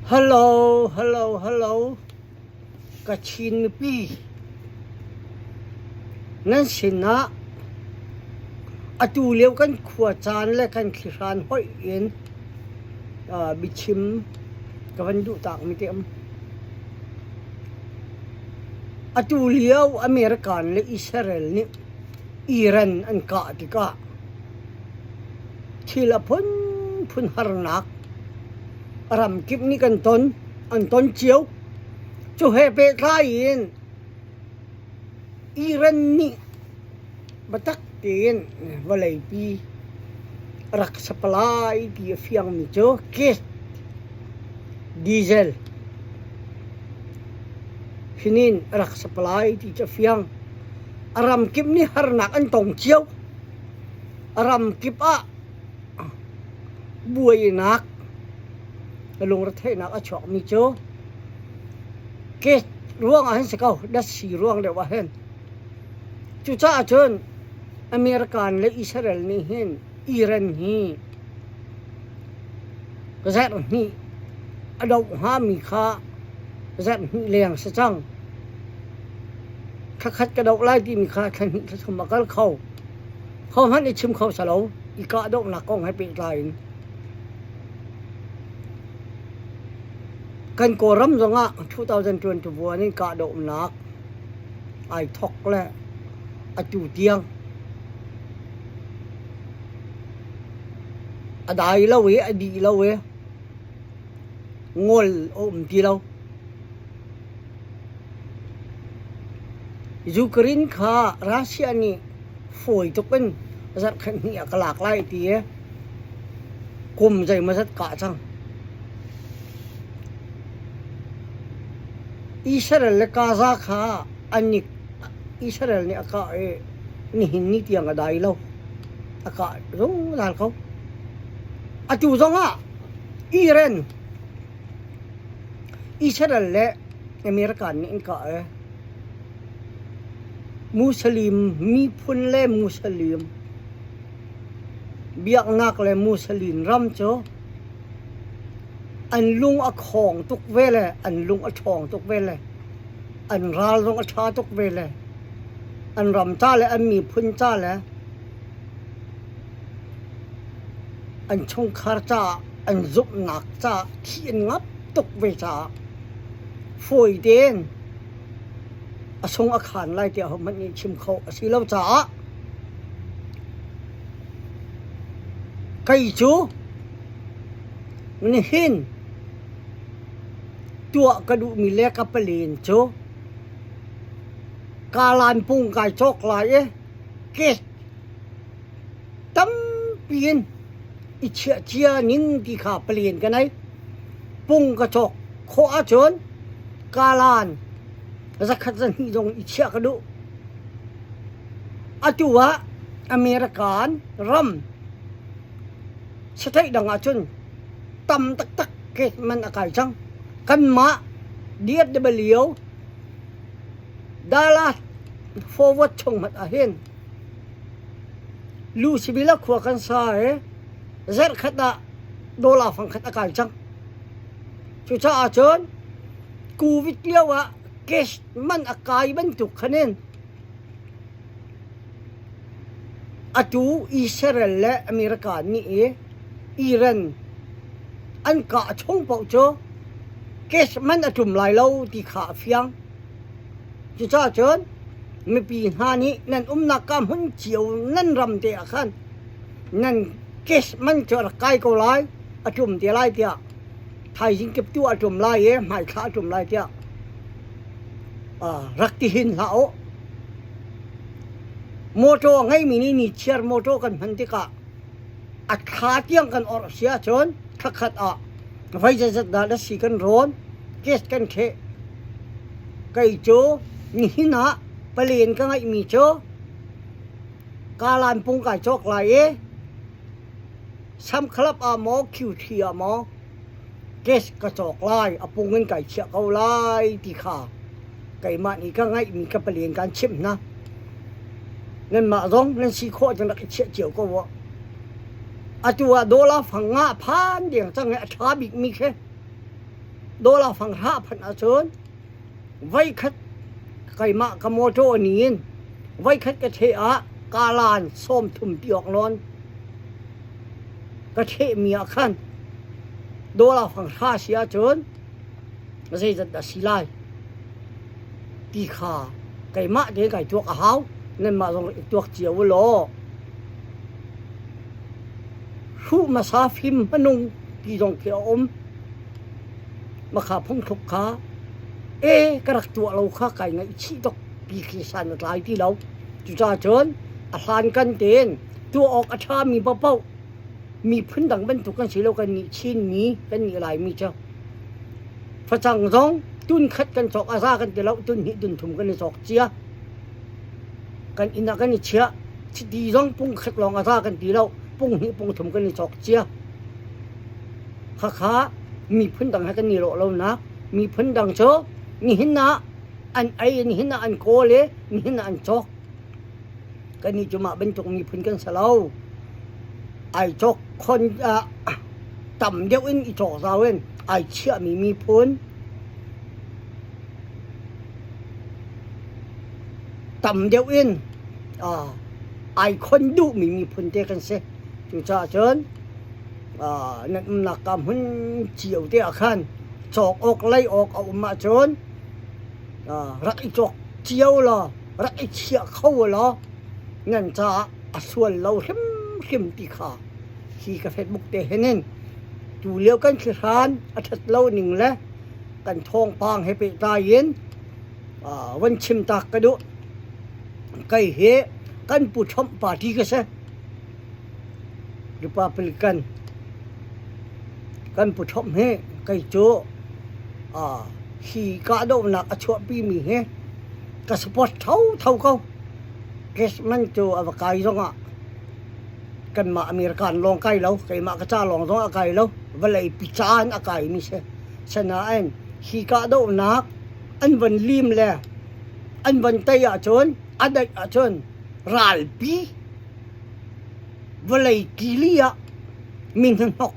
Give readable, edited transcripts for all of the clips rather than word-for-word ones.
Hello, hello, hello. Kachin mipi nan sinah atu lio kan khua caan le kan thlihran hoih in biachim ka van duh tak mi te um. Atu lio American le Israel nih Iran an kah tikah thil a phunphun harnak ramkip nih kan ton, an ton cio. Cu he pehtlai in Iran nih biatak tein vawleipi rak supply ti a fiangmi cu gas, diesel hinin rak supply ti cu a fiang. A ramkip nih harnak an tong cio. A ramkip ah buainak lungretheihnak a chuakmi cu gas ruang ah hin si ko, datsi ruang deuh ah hin. Cucaah cun American le Israel nih hin Iran hi zarh hnih a doh hngami kha zarh hnih leng si cang. Thla khat ka doh lai timi kha thla hnih thla thum a kal kho. Hohmanh i chim kho si lo i kahdohnak kong he pehtlai in. Kan Kawlram zongah 2021 in kahdohnak ai thok le atu tiang a dai lo i a dih lo i ngol a um ti lo. Ukraine kha Russia nih fawi tuk in zarhkhat hnih ah ka lak lai ti i kum zeimawzat kah cang. Israel le Gaza kha an i Israel nih a kah i nihin ni tiang a dai lo. A kah zungzal ko. Atu zongah Iran Israel le America nih an kah i Muslim miphun le Muslim biaknak le Muslim ram cu an lung a khawng tuk ve le an lung a ṭhawng tuk ve le an ral zong a ṭha tuk ve le an ram ca le an miphun ca le an chungkhar caah an zumhnak caah thi an ngap tuk ve caah fawi tein a sung a khan lai tiah hohmanh nih chim kho a si lo caah kei cu nihin tuah ka duhmi le ka palen cu kalan pung kai cawk lai i ke tampi in i chiah cia ning ti kha palen ka nei. Pung ka cawk khawh ahcun kalan zakhat zahnih zong i chiah ka duh. Atu ah American ram state dang ahcun tam taktak ke man a kai cang. Kanmah DFW Dallas forward chung hmanh ah hin Louisville khua kan sa i zarhkhat ah dollar fangkhat a kai cang. Cucaah cun COVID lio ah cash man a kai bantuk khan in atu Israel le America nih i Iran an kah chung paoh cu cash man a ṭum lai lo ti kha a fiang. Cucaah cun mipi hna nih nan umnak ka hmun cio nan ram te ah khan nan cash man cu a rak kai ko lai, a ṭum te lai tiah thaizing kiptu a ṭum lai i hmaithla a ṭum lai tiah rak ti hin hlah u. Mawṭaw a ngeimi nih nichiar mawṭaw kan hman tikah a thla tiang kan orh si ahcun thlakhat ah voi zeizat dah lasi kan rawn, gas kan ṭheh. Kei cu nihin ah palen ka ngeihmi cu kalan pung kai cawk lai i Samkhalap ah maw QT ah maw gas ka cawk lai, a pung in kai chiah ko lai ti kha keimah nih ka ngeihmi ka palen kan chimh hna. Nanmah zong nan si khawh cun rak i chiah cio ko uh. Atu ah dollar fang nga phan deng cang i a ṭha bikmi khi. Dollar fang hra phanh ahcun voikhat keimah ka motor ning in voikhat ka ṭheh ah kalan 30 ti awk nawn ka ṭhehmi ah khan dollar fang hra si ahcun zeizat dah si lai ti kha keimah tein kai tuak a hau. Nanmah zong i tuak cio u law hruh hmasa fim hmanung ti zong khi a um. Makha phungthluk kha e ka rak tuah lo kha kai ngaihchih tuk ti khi san a tlai ti lo. Cucaah cun a hlankan tein tuah awk a ṭhami paohpaoh miphun dang bantuk kan si lo, kannih Chinmi kannih Laimi cu facang zong tun khat kan cawk a za kan ti lo, tun hnih tun thum kan i cawk cia. Kan inn ah kan i chiah. Chiti zong pung khat lawng a za kan ti lo, pung hnih pung thum kan i cawk cia. Khakha miphun dang he kan i lawh lonak. Miphun dang cu nihin ah an ei, nihin ah an kawl i nihin ah an cawk. Kannih cu mah bantuk miphun kan si lo. Ai cawk khon tam deuh in i cawk zau in ai chiahmi miphun tam deuh in ai khon duhmi miphun te kan si. Cucaah cun nan umnak ka hmun cio te ah khan cawk awk lei awk a um ahcun rak i cawk cio law rak i chiah kho law nan caah a sual lo hrimhrim ti kha hi ka Facebook te hin in tu lio kan thlihran a ṭhat lo ning le kan thawngpang he pehtlai in van chim tak ka duh. Kei hi kan Pu Trump party ka si. Republican kan Pu Trump hi kei cu hi kahdohnak a chuahpimi hi ka support thotho ko. Cashman cu a va kai zongah kanmah American lawng kai lo, keimah ka ca lawng zong a kai lo, vawlei pi caan a kaimi si. Sinain hi kahdohnak an van lim le an van tei ahcun, a daih ahcun ralpi vawlei kili ah mi hnahnok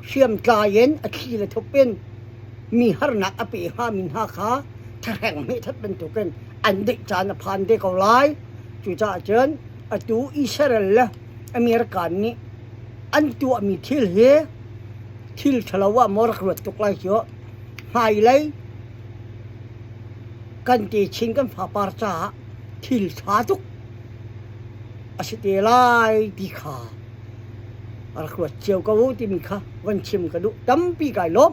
hriamtlai in a thli le thup in mi harnak a pe hngami hna kha thlahreng hmehthat bantukin an deih caan a phan te ko lai. Cucaah cun atu Israel le America nih an tuahmi thil hi thil ṭhalo ah maw rak ruat tuk lai cu. Hmailei kan techin kan fapar caah thil ṭha tuk a si te lai ti kha rak ruat cio ko timi kha van chim ka duh. Tampi kai lawm.